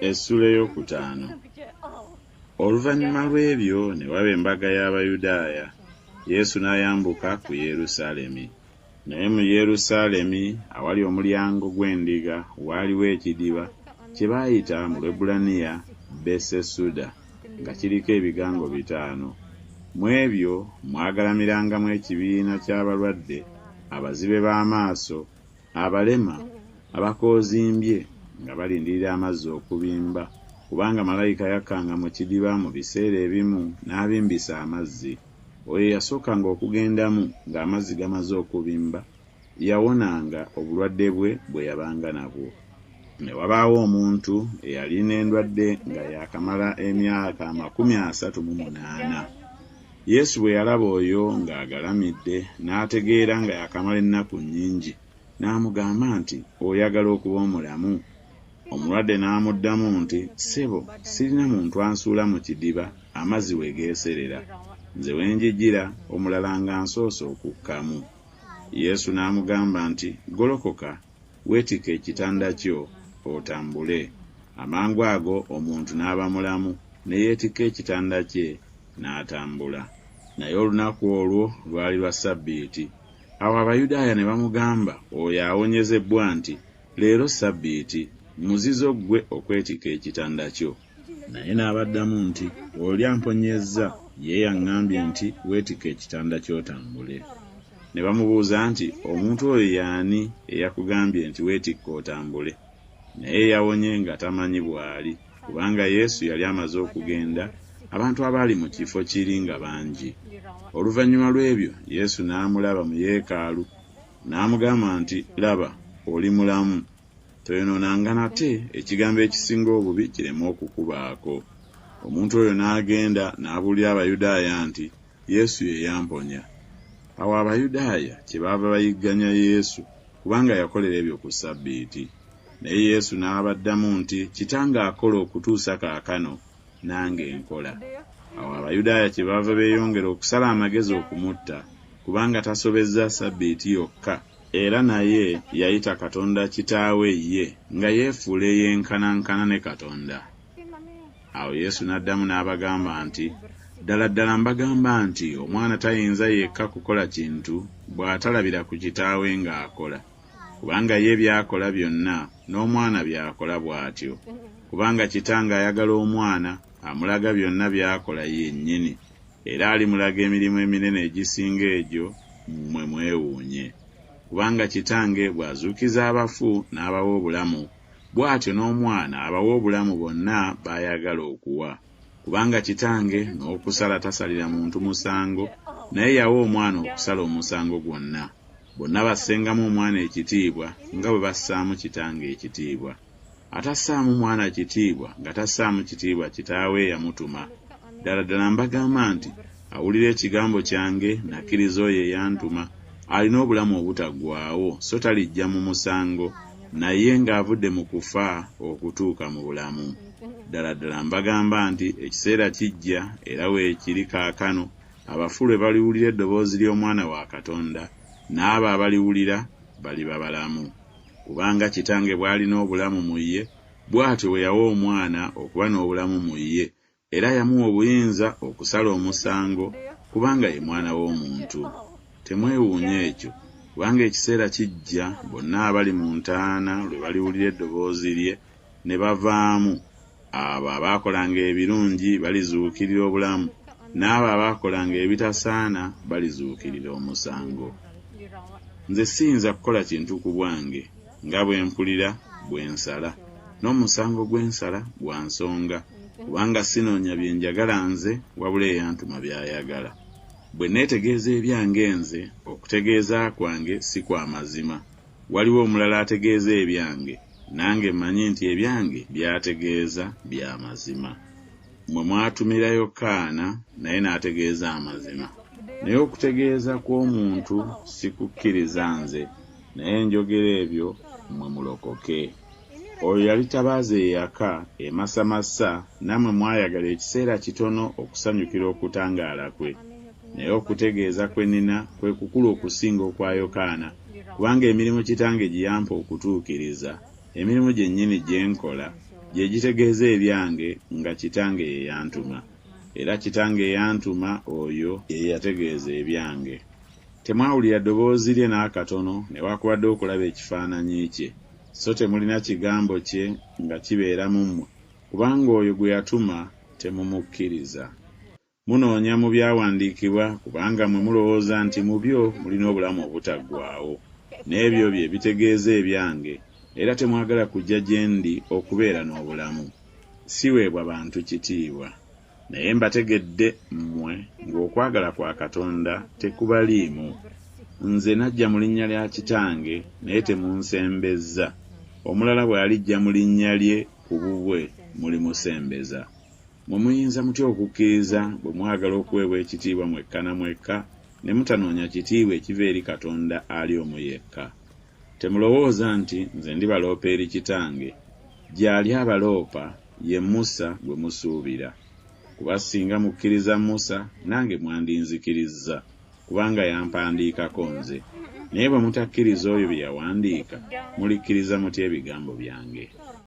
Essuula eyookutaano. Oluvannyuma lw'ebyo ne waba embaga y'Abayudaaya, Yesu n'ayambuka ku Yerusaalemi. Naye mu Yerusaalemi awali omulyango gw'endiga waaliwo ekidiba, kye bayita mu Lwebbulaniya Besesuda, nga kiriko ebigango bitaano. Mu ebyo mwagalamirangamu ekibiina ky'abalwadde, abazibe b'amaaso, abalema, abakoozimbye, nga balindirira amazzi okubimba, kubanga malayika yakkanga mu kidiba mu biseera ebimu n'abimbisa amazzi. Oyo eyasookanga okugendamu ng'amazzi gamaze okubimba, yawonanga obulwadde bwe bwe yabanga nabwo. Ne wabaawo omuntu eyalina endwadde nga yaakamala emyaka 38. Yesu bwe yalaba oyo ng'agalamidde, n'ategeera nga yaakamala ennaku nnyingi, n'amugamba nti, Oyagala okuba omulamu? Omulwadde n'amuddamu nti, Ssebo, sirina muntu ansuula mu kidiba amazzi we geeserera, nze we njijira omulala ng'ansoose okukkamu. Yesu n'amugamba nti, Golokoka, weetikke ekitanda kyo, otambule. Amangu ago omuntu n'aba mulamu, ne yeetikka ekitanda kye, n'atambula. Naye olunaku olwo lwali lwa Ssabbiiti. Awo Abayudaaya ne bamugamba oyo awonyezebbwa nti, Leero Ssabbiiti, muzizo ggwe okwetikka ekitanda kyo. Naye n'abaddamu nti, Oli amponnyezza ye y'aŋŋambye nti, Weetikke ekitanda kyo otambule. Ne bamubuuza nti, Omuntu oyo ye ani eyakugambye nti, Weetikke otambule? Naye eyawonye nga tamanyi bw'ali, kubanga Yesu yali amaze okugenda, abantu abaali mu kifo kiri nga bangi. Oluvannyuma lw'ebyo Yesu n'amulaba mu yeekaalu, n'amugamba nti, Laba, oli mulamu. Toyonoonanga nate, ekigambo ekisinga obubi kireme okukubaako. Omuntu oyo n'agenda n'abuulira Abayudaaya nti, Yesu ye yamponya. Awo Abayudaaya kyebaava bayigganya Yesu, kubanga yakolera ebyo ku Ssabbiiti. Naye Yesu n'abaddamu nti, Kitange akola okutuusa kaakano, nange nkola. Awo Abayudaaya kyebaava beeyongera okusala amagezi okumutta, kubanga tasobezza Ssabbiiti yokka, era naye yayita Katonda Kitaawe ye, nga yeefuula eyenkanankana ne Katonda. Awo Yesu n'addamu n'abagamba nti, Ddala ddala mbagamba nti Omwana tayinza yekka kukola kintu bw'atalabira ku Kitaawe ng'akola, kubanga ye by'akola byonna n'Omwana by'akola bw'atyo. Kubanga Kitange ayagala Omwana, amulaga byonna by'akola ye yennyini, era alimulaga emirimu eminene egisinga egyo, mmwe mwewuunye. Kubanga Kitange bw'azuukiza abafu n'abawa obulamu, bw'atyo n'Omwana abawa obulamu bonna b'ayagala okuwa. Kubanga Kitange n'okusala tasalira muntu musango, naye yawa Omwana okusala omusango gwonna, bonna bassengamu Omwana ekitiibwa nga bwe bassaamu Kitange ekitiibwa. Atassaamu Mwana kitiibwa nga tassaamu kitiibwa Kitaawe eyamutuma. Ddala ddala mbagamba nti awulira ekigambo kyange n'akkiriza oyo eyantuma, alina obulamu obutaggwaawo, so talijja mu musango, naye ng'avudde mu kufa okutuuka mu bulamu. Ddala ddala mbagamba nti ekiseera kijja, era weekiri kaakano, abafu lwe baliwulira eddoboozi ly'Omwana wa Katonda, n'abo abaliwulira baliba balamu. Kubanga Kitange bw'alina obulamu mu ye, bw'atyo bwe yawa Omwana okuba n'obulamu mu ye, era yamuwa obuyinza okusala omusango, kubanga ye Mwana w'omuntu. Temwewuunya ekyo, kubanga ekiseera kijja bonna abali mu ntaana lwe baliwulira eddoboozi lye, ne bavaamu, abo abaakolanga ebirungi balizuukirira obulamu, n'abo abaakolanga ebitasaana balizuukirira omusango. Nze siyinza kukola kintu ku bwange, nga bwe mpulira bwe nsala, n'omusango gwe nsala gwa nsonga, kubanga sinoonya bye njagala nze, wabula eyantuma by'ayagala. Bwe neetegeeza ebyange nze, okutegeeza kwange si kwa mazima. Waliwo omulala ategeeza ebyange, nange mmanyi nti ebyange by'ategeeza bya mazima. Mmwe mwatumira Yokaana, naye n'ategeeza amazima. Naye okutegeeza kw'omuntu sikukkiriza nze, naye njogera ebyo mmwe mulokoke. Oyo yali ttabaaza eyaka, emasamasa, nammwe mwayagala ekiseera kitono okusanyukira okutangaala kwe. Naye okutegeeza kwe nnina kwe kukulu okusinga okwa Yokaana, kubanga emirimu Kitange gye yampa okutuukiriza, Emirimu gyennyini gye nkola, gye gitegeeza ebyange nga Kitange ye yantuma. Era Kitange eyantuma oyo ye yategeeza ebyange. Temwawulira ddoboozi lye n'akatono newakubadde okulaba ekifaananyi kye, so temulina kigambo kye nga kibeera mu mmwe, kubanga oyo gwe yatuma temumukkiriza. Munoonya mu byawandiikibwa, kubanga mmwe mulowooza nti mu byo mulina obulamu obutaggwaawo. N'ebyo bye bitegeeza ebyange, era temwagala kujja gye ndi okubeera n'obulamu. Siweebwa bantu kitiibwa. Naye mbategedde mmwe ng'okwagala kwa Katonda tekubaliimu. Nze najja mu linnya lya Kitange, naye temunsembezza. Omulala bw'alijja mu linnya lye ku bubwe, mulimusembeza. Mmwe muyinza mutya okukkiriza bwe mwagala okuweebwa ekitiibwa mwekka na mwekka, ne mutanoonya kitiibwa ekiva eri Katonda ali omu yekka? Temulowooza nti nze ndibaloopa eri Kitange. Gy'ali abaloopa, ye Musa gwe musuubira. Kuba singa mukkiriza Musa, nange mwandinzikirizza, kubanga yampandiikako nze. Naye bwe mutakkiriza oyo bye yawandiika, mulikkiriza mutya ebigambo byange?